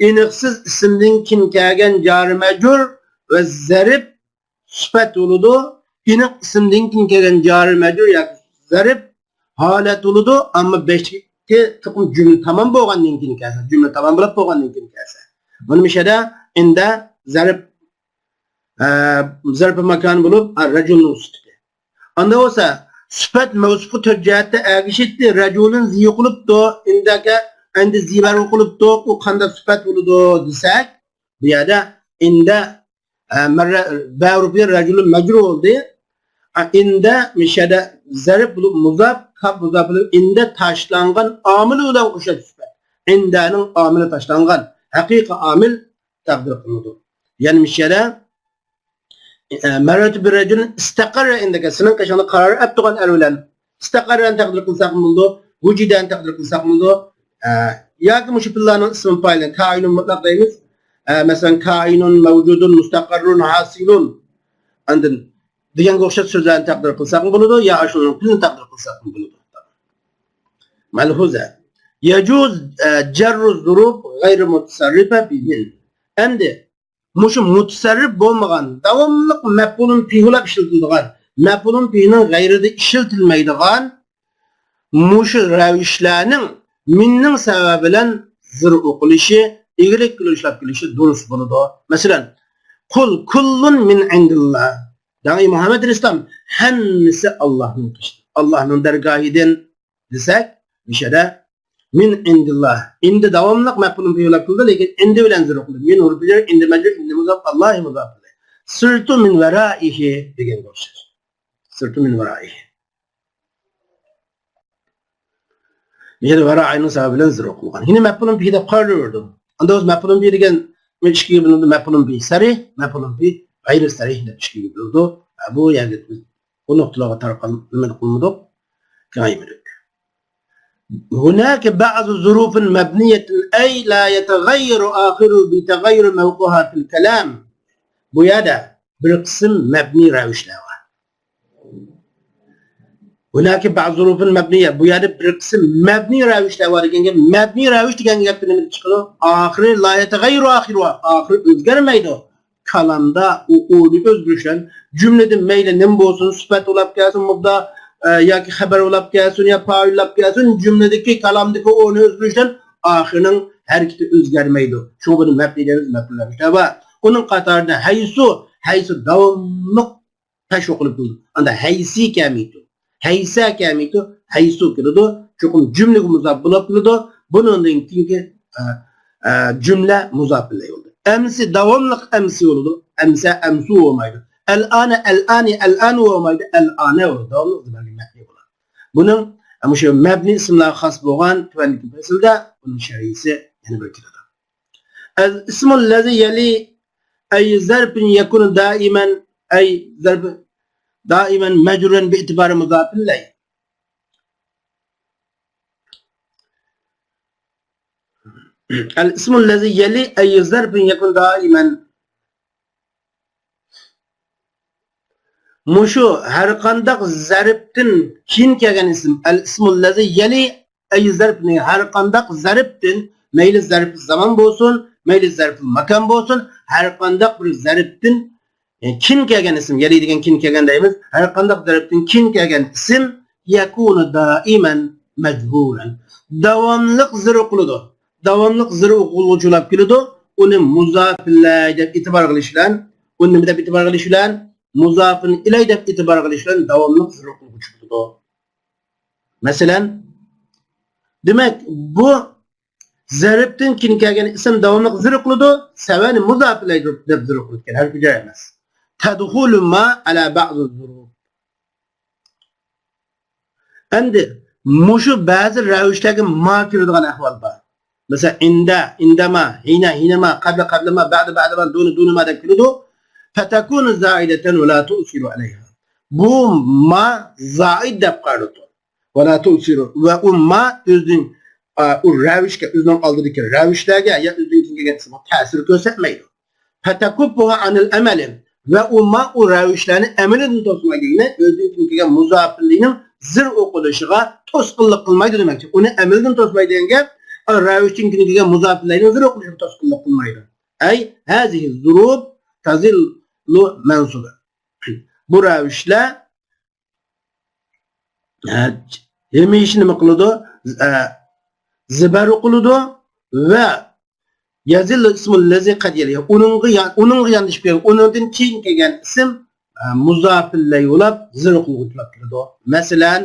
ئېنىقسىز ئىسىمدىن كېيىن كەلگەن جارى مەجرۇر ۋە زەرپ سۈپەت بولىدۇ. ئېنىق ئىسىمدىن كېيىن كەلگەن جارى مەجرۇر ياكى زەرپ ھالەت بولىدۇ. ئەمما بېشىدىكى تۇخۇم جۈملە تامام بولغاندىن كېيىن كەلسە، جۈملە تامام بولۇپ بولغاندىن كېيىن كەلسە. بۇنى مىشەدە ئىندە زەرپ، ئە، زەرپى ماكان بولۇپ، ئە، رەجۇلنىڭ سۈپىتى. ئاندا بولسا، سۈپەت مەۋسۇپقا تۆت جەھەتتە ئەگىشىتتى. رەجۇلۇن زى قىلىپتۇ، ئىندەكە ئەندى زىبەر قىلىپتۇ. ئۇ قانداق سۈپەت بولىدۇ دېسەك، بۇ يەردە ئىندە، ئە، مەررە، بەرۇبى رەجۇلۇن مەجرۇر بولدى. ئە، ئىندە مىشەدە زەرپ بولۇپ مۇزاپ، كاپ مۇزاپ بولۇپ ئىندە تاشلانغان ئامىلى بىلەن قوشۇلۇپ سۈپەت. ئىندەنىڭ ئامىلى تاشلانغان. ھەقىقىي ئامىل تەقدىر قىلىنىدۇ. يەنە مىشەدە ئە، مەررەرتۇ بىررەجۇلىن ئىستەقەررە ئىندەكە، سېنىڭ قېشىڭدا قارار ئەپ تۇرغان ئەر بىلەن. ئىستەقەررەنى تەقدىر قىلساقمۇ بولىدۇ، ۋۇجۇدەنى تەقدىر قىلساقمۇ بولىدۇ. ئە، ياكى مۇشۇ پىللانىڭ ئىسمى پائىلى، كائىنۇن مۇتلەق دەيمىز. ئە، مەسىلەن، كائىنۇن، مەۋجۇدۇن، مۇستەقەررۇن، ھاسىلۇن. ئاندىن دېگەنگە ئوخشاش سۆزلەرنى تەقدىر قىلساقمۇ بولىدۇ، يا ئاشۇنىڭ پىلىنى تەقدىر قىلساقمۇ بولىدۇ. مەلھۇزە. يەجۇز، ئە، جەررۇ زۇرۇپ غەيرى مۇتەسەررىپە بىمىن. ئەمدى مۇشۇ مۇتەسەررىپ بولمىغان، داۋاملىق مەپئۇلۇن پىھۇ بولاپ ئىشلىتىلىدىغان، مەپئۇلۇن پىھىنىڭ غەيرىدە ئىشلىتىلمەيدىغان مۇشۇ رەۋىشلەرنىڭ مىننىڭ سەۋەبى بىلەن زىر ئوقۇلۇشى، ئىگىلىك قىلىشلاپ كېلىشى دۇرۇس بولىدۇ. مەسىلەن، قۇل كۇللۇن مىن ئىندىللا. دەڭ، ئەي مۇھەممەد ئەلەيھىسسالام، ھەممىسى ئاللاھنىڭ قېشىدىن، ئاللاھنىڭ دەرگاھىدىن دېسەك، مۇشۇ يەردە مىن ئىندىللا. ئىندى داۋاملىق مەپئۇلۇن پىھۇ بولاپ قىلدى، لېكىن ئىندى بىلەن زىر قىلدى. مىن ھۇرۇپى جەر، ئىندى مەجرۇر، ئىندى مۇزاپ، ئاللاھى مۇزاپ. سىرتۇ مىن ۋەرائىھى دېگەنگە ئوخشاش. سىرتۇ مىن ۋەرائىھى. يەنى ۋەرائىنىڭ سەۋەبى بىلەن زىر قىلغان. يەنى مەپئۇلۇن پىھى دەپ قاراۋېرىدۇ. ئاندا ئۆز مەپئۇلۇن پىھى دېگەن ئىككىگە بۆلۈنىدۇ. مەپئۇلۇن پىھى سەرىھ، مەپئۇلۇن پىھى غەيرى سەرىھ دەپ ئىككىگە بۆلۈنىدۇ. بۇ يەرگە بۇ نۇقتىلارغا تارقال-، نېمە قىلمىدۇق؟ كېڭەيمىدۇق. هناك بعض ظروف مبنية أي لا يتغير آخره بتغير موقعها في الكلام. بۇ يەردە بىر قىسىم مەبنىي رەۋىشلەر بار. هناك بعض ظروف مبنية. بۇ يەردە بىر قىسىم مەبنىي رەۋىشلەر بار دېگەن گەپ. مەبنىي رەۋىش دېگەن گەپتىن نېمە چىقىدۇ؟ ئاخىرى لا يتغير آخرها. ئاخىرى ئۆزگەرمەيدۇ. كالامدا ئۇ ئورنى ئۆزگىرىشلەر، جۈملىدە مەيلى نېمە بولسۇن، سۈپەت بولاپ كەلسۇن، مۇبدا، ئە، ياكى خەبەر بولاپ كەلسۇن، يا پائىل بولاپ كەلسۇن، جۈملىدىكى، كالامدىكى ئورنى ئۆزگىرىشلەر ئاخىرىنىڭ ھەرىكىتى ئۆزگەرمەيدۇ. شۇڭا بۇنى مەبنىي دەيمىز، مەبنىي رەۋىشتە بار. ئۇنىڭ قاتارىدا ھەيسۇ، ھەيسۇ داۋاملىق پەشۋا قىلىپ بولىدۇ. ئاندا ھەيسى كەلمەيدۇ. ھەيسە كەلمەيدۇ، ھەيسۇ كېلىدۇ. چوقۇم جۈملىگە مۇزاپ بولۇپ كېلىدۇ. بۇنىڭدىن كېيىنكى، ئە، ئە، جۈملە مۇزاپ ئىلەيھى بولىدۇ. ئەمسى داۋاملىق ئەمسى بولىدۇ. ئەمسە، ئەمسۇ بولمايدۇ. ئەلئانە، ئەلئانى، ئەلئانۇ بولمايدۇ. ئەلئانە بولىدۇ. داۋاملىق زىبەرگە مەبنىي بولىدۇ. بۇنىڭ، ئە، مۇشۇ مەبنىي ئىسىملارغا خاس بولغان تۆۋەندىكى پەسىلدە بۇنىڭ شەرھىسى يەنە بىر كېلىدۇ. الاسم الذي يلي أي ظرف يكون دائما، أي ظرف دائما مجرورا باعتبار مضاف إليه. الاسم الذي يلي أي ظرف يكون دائما. مۇشۇ ھەرقانداق زەرپتىن كېيىن كەلگەن ئىسىم، ئەل ئىسمۇللەزى يەلى ئەي زەرپنى، ھەرقانداق زەرپتىن، مەيلى زەرپ زامان بولسۇن، مەيلى زەرپ ماكان بولسۇن، ھەرقانداق بىر زەرپتىن، ئە، كېيىن كەلگەن ئىسىم، يەلى دېگەن كېيىن كەلگەن دەيمىز، ھەرقانداق زەرپتىن كېيىن كەلگەن ئىسىم يەكۇنۇ دائىمەن مەجھۇلەن. داۋاملىق زىر ئوقۇلىدۇ. داۋاملىق زىر ئوقۇلغۇچى بولۇپ كېلىدۇ. ئۇنى مۇزاپىلەي دەپ ئېتىبار قىلىش بىلەن، ئۇنى نېمە دەپ ئېتىبار قىلىش بىلەن؟ مۇزاپىن ئىلەي دەپ ئېتىبار قىلىش بىلەن داۋاملىق زىر ئوقۇلغۇچى بولىدۇ. مەسىلەن، دېمەك، بۇ زەرپتىن كېيىن كەلگەن ئىسىم داۋاملىق زىر ئوقۇلىدۇ، سەۋەنى مۇزاپىلەي دەپ زىر ئوقۇلىدىكەن، ھەرپى جەر ئەمەس. تەدخۇلۇ ما ئەلا بەزى زۇروف. ئەمدى مۇشۇ بەزى رەۋىشلەرگە ما كىرىدىغان ئەھۋال بار. مەسىلەن، ئىندە، ئىندەما، ھىنە، ھىنەما، قەبلە، قەبلىما، بەدە، بەدىما، دۇنە، دۇنىما دەپ كېلىدۇ. فتكون زائدة ولا تؤثر عليها. بۇ ما زائىد دەپ قارىلىدۇ. ولا تؤثر. ۋە ئۇ ما ئۆزىنىڭ، ئا، ئۇ رەۋىشكە، ئۆزىنىڭ ئالدىدىكى رەۋىشلەرگە يا ئۆزىنىڭ كېيىن كەلگەن ئىسمىغا تەسىر كۆرسەتمەيدۇ. فتكفها عن العمل. ۋە ئۇ ما ئۇ رەۋىشلەرنى ئەمەلدىن توسمايدۇ. يەنى ئۆزىنىڭ كېيىن كەلگەن مۇزاپىللىنىڭ زىر ئوقۇلۇشىغا توسقۇنلۇق قىلمايدۇ دېمەكچى. ئۇنى ئەمەلدىن توسمايدۇ دېگەن گەپ، رەۋىشتىن كېيىن كەلگەن مۇزاپىللەرنىڭ زىر ئوقۇلۇشىغا توسقۇنلۇق قىلمايدۇ. ئەي، هذه الظروف تظل منصوبة. بۇ رەۋىشلەر، ئە، ھەمىشە نېمە قىلىدۇ؟ ئە، زىبەر ئوقۇلىدۇ ۋە يەزىللۇ ئىسمۇللەزى قەد يەلىھا. ئۇنىڭغا يان-، ئۇنىڭغا ياندىشىپ كەلگەن، ئۇنىڭدىن كېيىن كەلگەن ئىسىم، ئە، مۇزاپىللەي بولۇپ، زىر ئوقۇلغۇچى بولۇپ كېلىدۇ. مەسىلەن،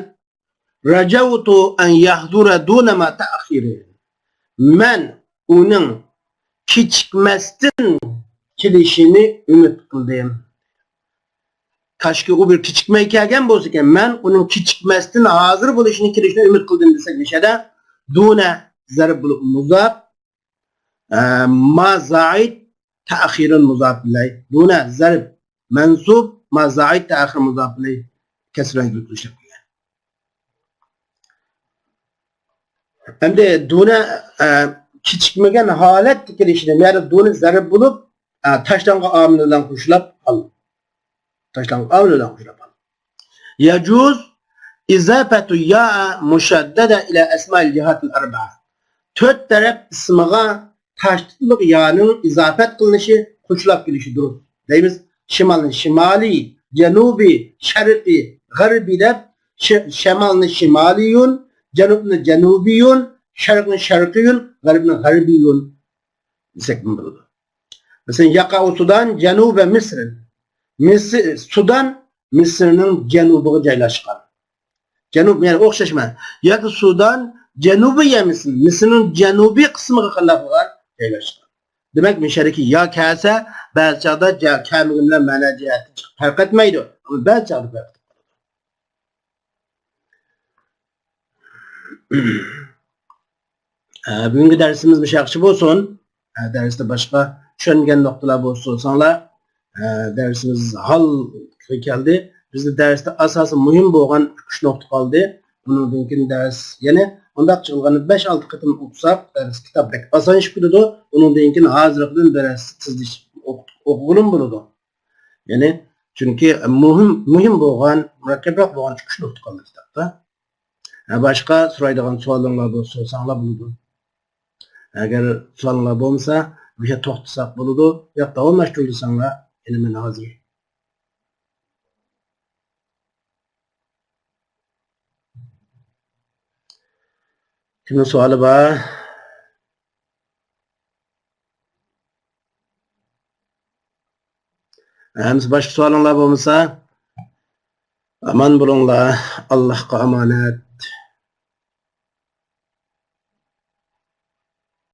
رجوت أن يحضر دون ما تأخير. مەن ئۇنىڭ كېچىكمەستىن كېلىشىنى ئۈمىد قىلدىم. كاشكى ئۇ بىر كېچىكمەي كەلگەن بولسىكەن، مەن ئۇنىڭ كېچىكمەستىن ھازىر بولۇشىنى، كېلىشىنى ئۈمىد قىلدىم دېسەك، مۇشۇ يەردە دۇنە زەرپ بولۇپ مۇزاپ، ئە، ما زائىد تەئخىرۇن مۇزاپ ئىلەي. دۇنە زەرپ مەنسۇب، ما زائىد تەئخىر مۇزاپ ئىلەي كەسرەگە ئۆزگىرىشلەپ قويغان. ئەمدى دۇنە، ئە، كېچىكمىگەن ھالەتتە كېلىشىدىن، يەنى دۇنە زەرپ بولۇپ، ئە، تاشلانغان ئامىل بىلەن قوشۇلۇپ قالدى. تاشلانغان ئامىل بىلەن قوشۇلۇپ قالدى. يجوز إضافة ياء مشددة إلى أسماء الجهات الأربعة. تۆت تەرەپ ئىسمىغا تاشلىق يانىڭ ئىزاپەت قىلىنىشى، قوشۇلۇپ كېلىشى دۇرۇس دەيمىز. شىمالنى شىمالىي، جەنۇبىي، شەرقىي، غەربىي دەپ، ش-، شامالنى شىمالىيۇن، جەنۇبنى جەنۇبىيۇن، شەرقنى شەرقىيۇن، غەربنى غەربىيۇن دېسەكمۇ بولىدۇ. مەسىلەن، يقع السودان جنوب مصر. مىسىر، سۇدان مىسىرنىڭ جەنۇبىغا جايلاشقان. جەنۇب، يەنى ئوخشاشمۇ؟ ياكى سۇدان جەنۇبىي يەمىسىن، مىسىرنىڭ جەنۇبىي قىسمىغا قانداق قىلغان؟ جايلاشقان. دېمەك، مۇشەرىكى يا كەلسە، بەزى چاغدا جا-، كەلمىگىنى بىلەن مەنە جەھەتتىن پەرق ئەتمەيدۇ. ئەمما بەزى چاغدا پەرق ئېتىپ قالىدۇ. ئە، بۈگۈنكى دەرسىمىز مۇشۇ يەرگىچە بولسۇن. ئە، دەرستە باشقا چۈشەنمىگەن نۇقتىلار بولسا سورىساڭلار. ئە، دەرسىمىز ھالغا كەلدى. بىزدە دەرستە ئاساسىي مۇھىم بولغان ئۈچ نۇقتا قالدى. ئۇنىڭدىن كېيىن دەرس يەنە مۇنداق قىلغاندا بەش-ئالتە قېتىم ئوقۇساق، دەرس كىتاب بەك ئاسانلىشىپ كېتىدۇ. ئۇنىڭدىن كېيىن ھازىرقىدىن دەرس تېزلىشىپ ئوق-، ئوقۇغىلىمۇ بولىدۇ. يەنى، چۈنكى مۇھىم، مۇھىم بولغان، مۇرەككەپرەك بولغان ئۈچ نۇقتا قالدى كىتابتا. ھە، باشقا سورايدىغان سوئالىڭلار بولسا سورىساڭلار بولىدۇ. ئەگەر سوئالىڭلار بولمىسا، مۇشۇ يەردە توختىساق بولىدۇ. ياق، داۋاملاشتۇر دېسەڭلار، يەنە مەن ھازىر. كىمنىڭ سوئالى بار؟ ھەممىسى باشقا سوئالىڭلار بولمىسا، ئامان بولۇڭلار. ئاللاھقا ئامانەت.